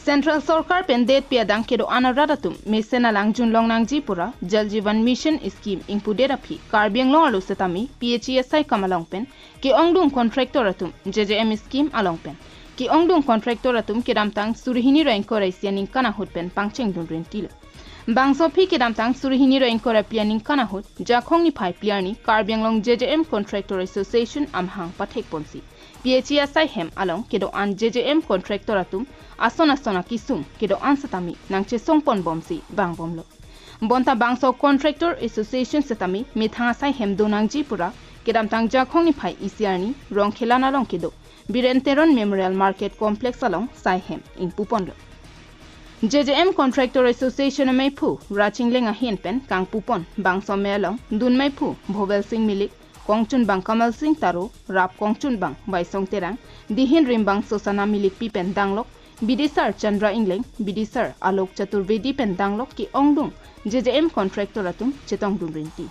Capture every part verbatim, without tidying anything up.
Central Sorkar pen detpi adang kedo-an arat atum mesen alang junlong nangji pura Jal Jeevan Mission Scheme ingpudet aphi Karbi Anglong arlo setame P H E asai kam along pen ke-ongdung contractor atum J J M scheme along pen ke-ongdung contractor atum kedamtang suri hini ra ingkoi ra isi aningkan ahut pen pangchengdun rintilo. Bangso aphi kedamtang suri hini ra ingkoi ra phli aningkan ahut Jakhong niphai phli arni Karbi Anglong J J M Contractor Association amahang pathekponsi P H E asai hem along kedo-an J J M contractor atum ason ason akisung kedo-an setame nangchesongponbomsi vangbomlo. Bonta bangso Contractor Association setame methang asai hem do nangji pura kedamtang Jakhong niphai isi arni Rongkhelan along kedo Biren Teron Memorial Market Complex along sai hem ingpuponlo. J J M Contractor Association ameiphu Raj Engleng ahin pen kangpupon bangso amei along dun meiphu Bhovel Singh Milik, kongchunbang Kamal Singh Taro, rap kongchunbang Baisong Terang, dihin rimbang Sosana Milikpi pen danglok, bidisar Chandra Engleng, bidisar Alok Chaturvedi pen danglok ke-ongdung J J M contractor atum chetongdun rinti.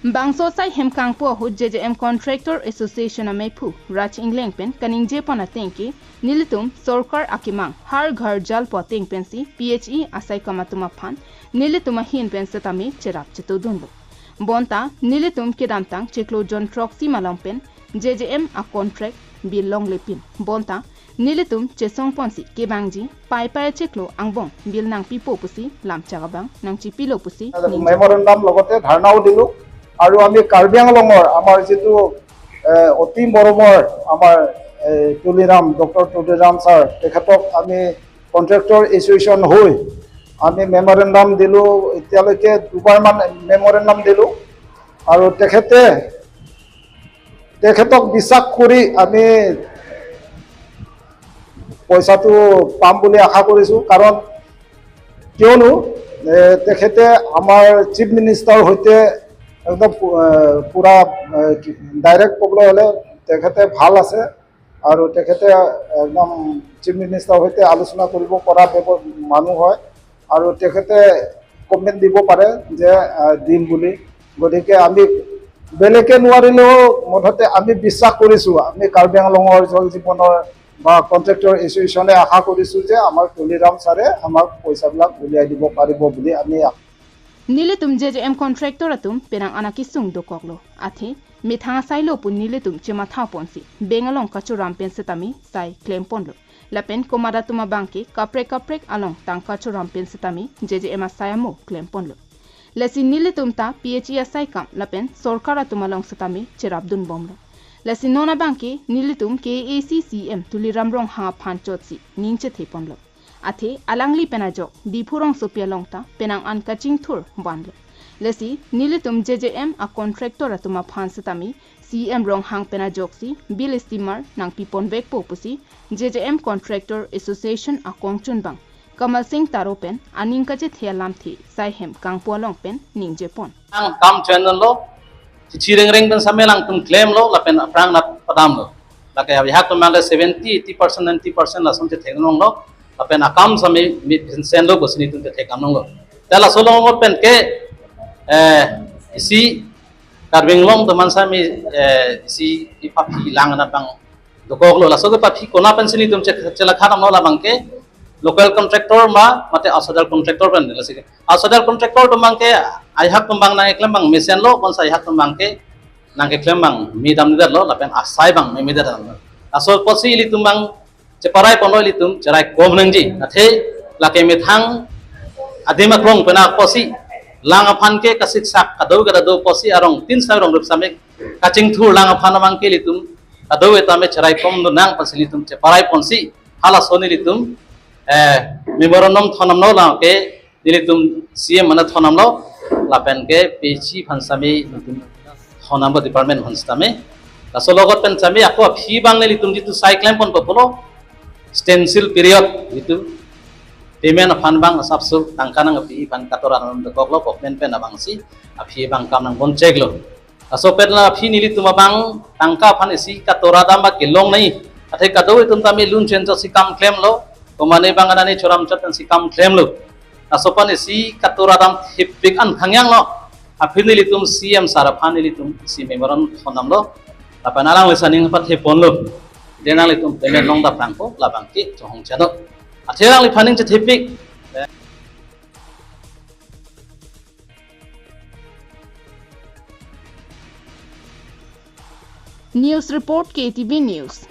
Bangso asai hem kangpu ahut J J M Contractor Association ameiphu Raj Engleng pen kaningjepon ateng ke nelitum sorkar akemang Har Ghar Jal pu ateng pensi P H E asai kam atum aphan nelitum ahin pen setame cherap chetodunlo. Bonta nelitum kedamtang chiklo jon throksi malom pen J J M a contract bill longlepin. Bonta nelitum chesongponsi kevangji paipai achiklo angbong bill nangpipo pusi lamchak abang nangchipilo pusi ningje. Memorandum লগতে ধৰ্ণাও দিলোঁ। আৰু আমি কাৰ্বি আংলঙৰ আমাৰ যিটো এ, অতি মৰমৰ আমাৰ এ, তুলিৰাম, ডক্টৰ তুলিৰাম ছাৰ, তেখেতক আমি কণ্ট্ৰেক্টৰ এছ'চিয়েশ্যন হৈ আমি মেমৰেণ্ডাম দিলোঁ। এতিয়ালৈকে দুবাৰমান মেমৰেণ্ডাম দিলোঁ। আৰু তেখেতে তেখেতক বিশ্বাস কৰি আমি পইচাটো পাম বুলি আশা কৰিছোঁ। কাৰণ কিয়নো এ, তেখেতে আমাৰ চিফ মিনিষ্টাৰৰ সৈতে একদম পু- এ, পুৰা ডাইৰেক্ট ক'বলৈ হ'লে তেখেতে ভাল আছে আৰু তেখেতে একদম চিফ মিনিষ্টাৰৰ সৈতে আলোচনা কৰিব পৰা ব্যৱ- মানুহ হয় আৰু তেখেতে কমিটমেণ্ট দিব পাৰে যে আ, দিম বুলি। গতিকে আমি বেলেগে নোৱাৰিলেও মুঠতে আমি বিশ্বাস কৰিছোঁ, আমি কাৰ্বি আংলঙৰ জল জীৱনৰ বা কণ্ট্ৰেক্টৰ এছ'চিয়েশ্যনে আশা কৰিছোঁ যে আমাৰ তুলিৰাম ছাৰে আমাক পইচাবিলাক উলিয়াই দিব পাৰিব বুলি আমি Nelitum J J M contractor atum penang an akisung dokoklo. Athe methang asailo pu nelitum chemathaponsi bank along kachoram pen setame sai klemponlo. Lapen komat atum abang ke kaprek kaprek along tangka choram pen setame J J M asai amo klemponlo. Lasi nelitum ta P H E asai kam lapen sorkar atum along setame cherapdunbomlo. Lasi non abang ke nelitum K A A C C E M Tuliram Ronghang aphan chotsi ning chetheponlo. Athe alangli pen ajok Diphu rongsopi along ta penang an kachingthur vanlo. Lasi nelitum J J M a contractor atum aphan setame C E M Ronghang pen ajoksi bill steamer nangpiponvekpo pusi J J M Contractor Association akongchunbang Kamal Singh Taro pen aning kachethe alamthe sai hem kangpu along pen ningjepon. Ang kam channel lo, chichi reng reng pen setame alangtum klemlo, lapen aphrang nat padamlo. Lake abihak tum mangke seventy, eighty percent, ninety percent lason chethek nanglo, lapen akam setame mi senlo pusi nelitum chethek nanglo. Te laso along pen ke, eh, isi Karbi Anglong teman setame, eh, isi ipaphi lang anat abang dokoklo. Laso ke paphi konat pensi nelitum chek- chelakha damlo labang ke local contractor ma mate outsider contractor pen lasi ke. Outsider contractor atum abang ke ahak atum abang nangkeklem abang mesenlo, bonta ahak atum abang ke nangkeklem abang medamdetlo lapen asai abang memedetlo. Laso apotsi ilitum abang cheparaiponlo, ilitum cheraikom nangji. Athe lake methang adim aklong pen apotsi lang aphan ke kasiksak kado kado apotsi arong tin sai rong rup setame kachingthur lang aphan abang ke ilitum kado-an tame cheraikomdun nang pusi ilitum cheparaiponsi halaso nelitum, eh, memorandum thondamlo, lake nelitum C E M mane thondamlo lapen ke P H E aphan setame nelitum thondamlo department aphan setame. Laso logot pen setame ako aphi abang nelitum jitu sai klemponpo pulo stencil period jitu payment aphan abang asapso tangka nangpi aphan katora nang dokoklo, government pen abangsi aphi abang kam nangboncheklo. Laso pen la aphi nelitum abang tangka aphan isi katora dam ba kelong nai Athe kadokave atum tame lun chen chot si kam klemlo, komane bang anani choram chot si kam klemlo. Laso aphan isi katura dam thepik an khangyang lo. Aphi nelitum C M sir aphan nelitum isi memorandum thondamlo. Lapen alangli sining pathe ponlo. Dei nanglitum payment longdam nangpo, labang ke chohong chano. Athe alangliphan ning chethepik. News report, K T V News.